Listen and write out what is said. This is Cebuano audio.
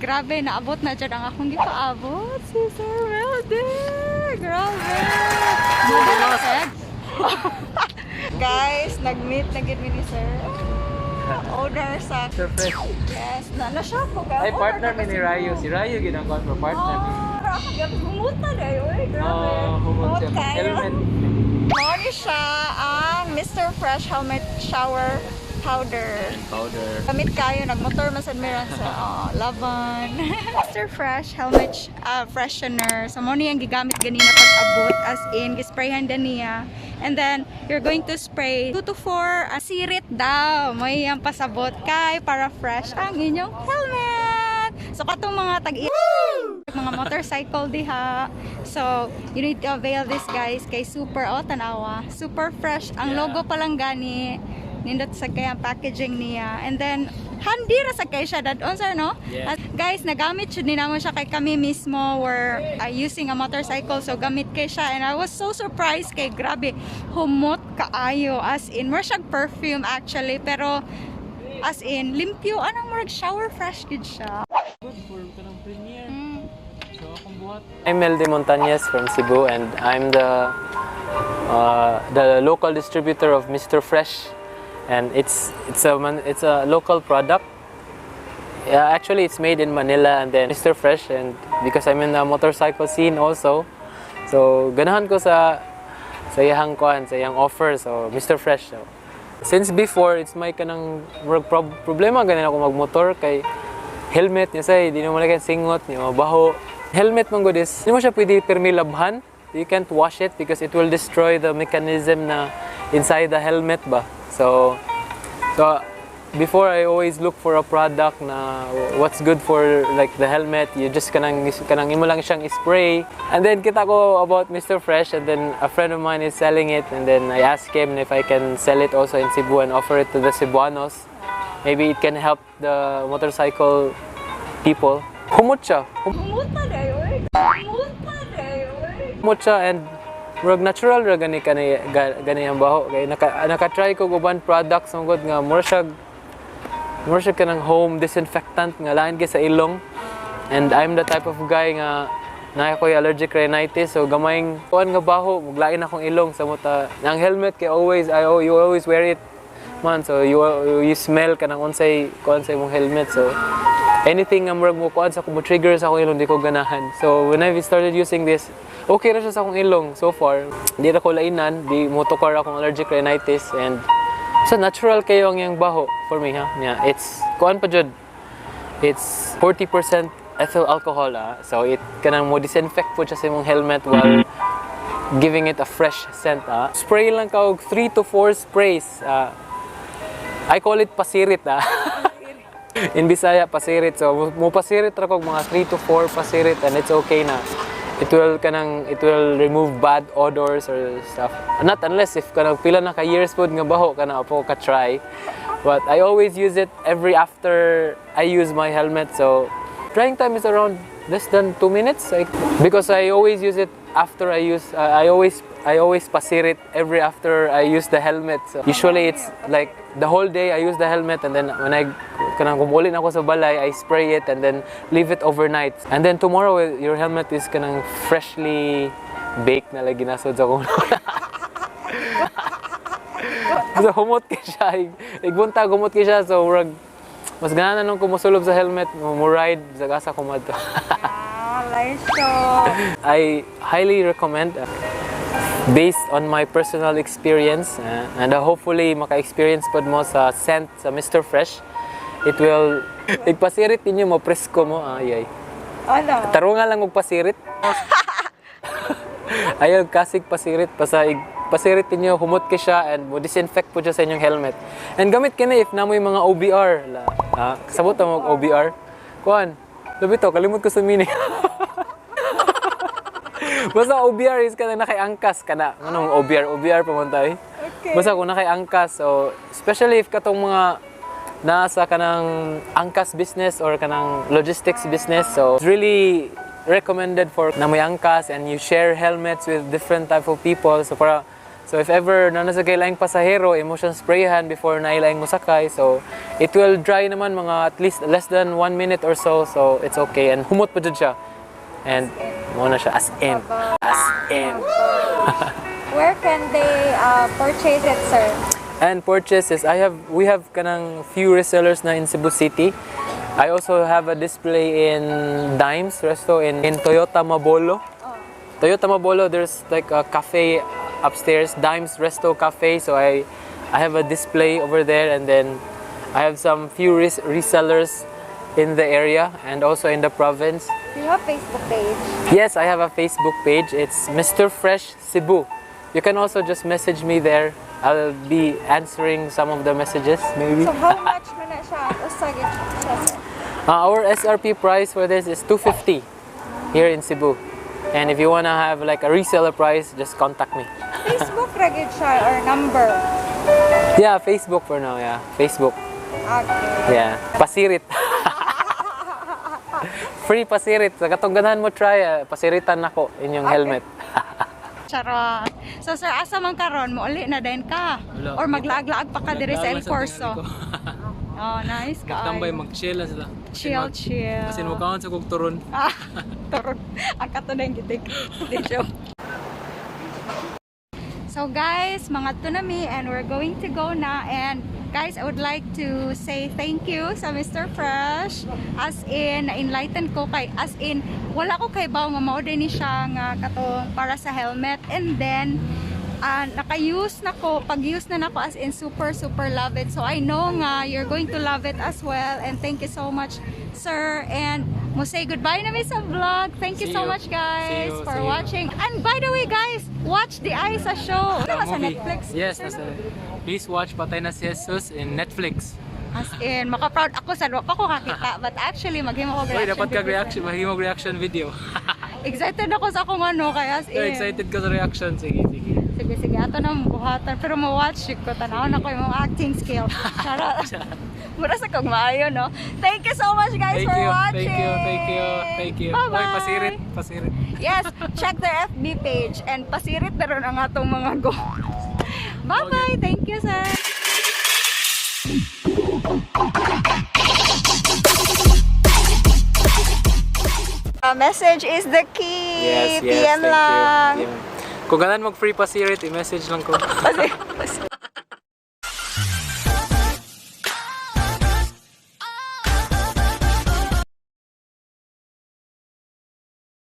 Grabe, naabot na dyan ang akong gipaabot. Si Sir Meldy. Grabe. Model effect. Guys, nag-meet na gid mi ni Sir. Ah, owner sa Sir Fresh. Yes, na na-shock ko ka. Ay, partner mi ni Rayo. Si Rayo ginagawa mo, partner mi. Oh, ako humuta na oy. Grabe. Oh, humot siya. Okay. Helmet. Mao ni siya ang Mr. Fresh Helmet Shower Powder. Powder. Gamit kayo, nagmotor man sad meron sa, oh, laban. Mr. Fresh Helmet Freshener. So, mo niyang gigamit ganina pag-abot, as in, gisprayhan din niya. And then, you're going to spray 2 to 4 sirit daw. May ang pasabot kay para fresh ang inyong helmet. So, katong mga tag mga motorcycle diha. So, you need to avail this, guys, kay super, oh, tanawa. Super fresh. Ang logo pa lang gani. Nindot sa kay ang packaging niya. And then, handy ra sa kay siya dad-on, sir, no? Yeah. At guys, nagamit jud ni namo siya kay kami mismo were using a motorcycle, so gamit kay siya and I was so surprised kay grabe humot kaayo, as in more siyang perfume actually, pero as in limpyo anang murag shower fresh gid siya. Good for kanang premiere. So akong buhat. I'm Meldy Montañez from Cebu and I'm the local distributor of Mr. Fresh, and it's a local product. Yeah, actually it's made in Manila and then Mr. Fresh, and because I'm in the motorcycle scene also, so ganahan ko sa iyang kuan, sa iyang offer, so Mr. Fresh. So since before, it's may kanang murag problema ganin ako magmotor kay helmet niya say di naman kay singot niya mabaho. Helmet man gud is di mo siya pwede pirmi labhan. You can't wash it because it will destroy the mechanism na inside the helmet ba. So before, I always look for a product na what's good for like the helmet. You just kanang imo lang siyang spray. And then kita ko about Mr. Fresh, and then a friend of mine is selling it, and then I asked him if I can sell it also in Cebu and offer it to the Cebuanos. Maybe it can help the motorcycle people. Humot siya. Humuta na oy. Humuta na oy. Humot siya and murag natural ra gani kani gani ang baho kay naka-try ko uban products man gud nga mura siya kanang home disinfectant nga lain kay sa ilong, and I'm the type of guy nga naa ko'y allergic rhinitis, so gamayng kuan nga baho muglain akong ilong sa muta ang helmet kay always I you always wear it man, so you smell kanang unsay kuan sa imong helmet. So anything nga murag mo kuan sa mo trigger sa akong ilong, di ko ganahan. So when I started using this, okay ra siya sa akong ilong so far. Di ra ko lainan, di mo tukar akong allergic rhinitis, and so natural kayo ang iyang baho for me, ha. Yeah, it's kuan pa jud. It's 40% ethyl alcohol, ah. So it kanang mo disinfect po siya sa imong helmet while giving it a fresh scent, ah. Spray lang ka og 3 to 4 sprays, ah. I call it pasirit, ah. In Bisaya, pasirit. So mo pasirit ra kog mga 3 to 4 pasirit and it's okay na. It will remove bad odors or stuff. Not unless if kanang pila na ka years pod nga baho kana po ka try. But I always use it every after I use my helmet. So drying time is around less than 2 minutes, like, because I always use it after I use I always pasirit every after I use the helmet. So usually it's like the whole day I use the helmet, and then when I kanang kumuli na ako sa balay, I spray it and then leave it overnight. And then tomorrow your helmet is kanang freshly baked na lagi nasod sa akong. So humot kay siya. Igbuntag humot kay siya, so murag mas ganahan nung kumusulob sa helmet mo ride sa gasa ko madto. Ah, live show. I highly recommend, based on my personal experience, and hopefully maka-experience pod mo sa scent sa Mr. Fresh. It will igpasirit ninyo mo presko mo ay ay. Ano? Tarungan lang og pasirit. Ayaw kasig pasirit, basta pasirit ninyo humot kay siya and mo disinfect po siya sa inyong helmet. And gamit kini if namoy mga OBR la. Ah, kasabot mo og OBR. Kuan, labi to kalimot ko sa meaning. Basta OBR is kana nakay angkas kana. Anong OBR? OBR pa man tayo. Okay. Basta kung nakay angkas, so especially if katong mga nasa kanang angkas business or kanang logistics business, so it's really recommended for na may angkas and you share helmets with different type of people, so para So if ever na nasa kay laing pasahero, imo siyang sprayhan before na ilaing mosakay. So it will dry naman mga at least less than 1 minute or so. So it's okay and humot pa jud siya. And mo na siya as in. As in. Where can they purchase it, sir? And purchases, I have we have kanang few resellers na in Cebu City. I also have a display in Dimes Resto in Toyota Mabolo. Toyota Mabolo, there's like a cafe upstairs, Dimes Resto Cafe. So I have a display over there, and then I have some few resellers in the area and also in the province. Do you have Facebook page? Yes, I have a Facebook page. It's Mr. Fresh Cebu. You can also just message me there. I'll be answering some of the messages maybe. So how much man na siya? Usa gyud siya, sir? Our SRP price for this is 250 here in Cebu. And if you wanna have like a reseller price, just contact me. Facebook ra gyud siya or number? Yeah, Facebook for now, yeah. Facebook. Okay. Yeah. Pasirit. Free pasirit. Sa katong ganahan mo try, pasiritan nako inyong helmet. Charot. So sir, asa man karon mo uli na din ka? Wala. Or maglaag-laag pa ka diri sa El Corso? Oh, nice ka. Tambay, mag-chill lang sila. Chill, chill. Kasi mukaon sa kog turon. Ah, turon. Ang kato na yung gitik. Di joke. So guys, mga tunami and we're going to go na, and guys, I would like to say thank you sa Mr. Fresh. As in, na-enlighten ko kay, as in, wala ko kay bawo nga mao din ni siya nga katong para sa helmet, and then naka-use na ko, pag-use na nako, as in super super love it. So I know nga you're going to love it as well, and thank you so much, sir, and mo say goodbye na mi sa vlog. Thank you See so you. much, guys, See you, for see you. watching. And by the way, guys, watch the Isa show. Ano ba sa Movie. Netflix? Yes, Sir, nasa, please watch Patay na si Jesus in Netflix. As in, maka-proud ako sa wa pa ko kakita, but actually maghimo ko Uy, reaction dapat kag video. reaction, mahimo reaction video. Excited ako sa akong ano kaya as in. Excited ka sa reaction. Sige, sige. Sige, sige, ato na buhatan. Pero mo-watch ko, tanaw na ko yung mga acting skill. Charot. Mura sa kong maayo, no? Thank you so much, guys, Thank for you, watching. thank you, thank you, thank you. Bye-bye. Uy, pasirit, pasirit. Yes, check their FB page and pasirit na rin ang atong mga go. Bye-bye. Thank you, sir. Message is the key. Yes, PM thank lang. you. Kung ganahan mag free pasirit, i-message lang ko. Kasi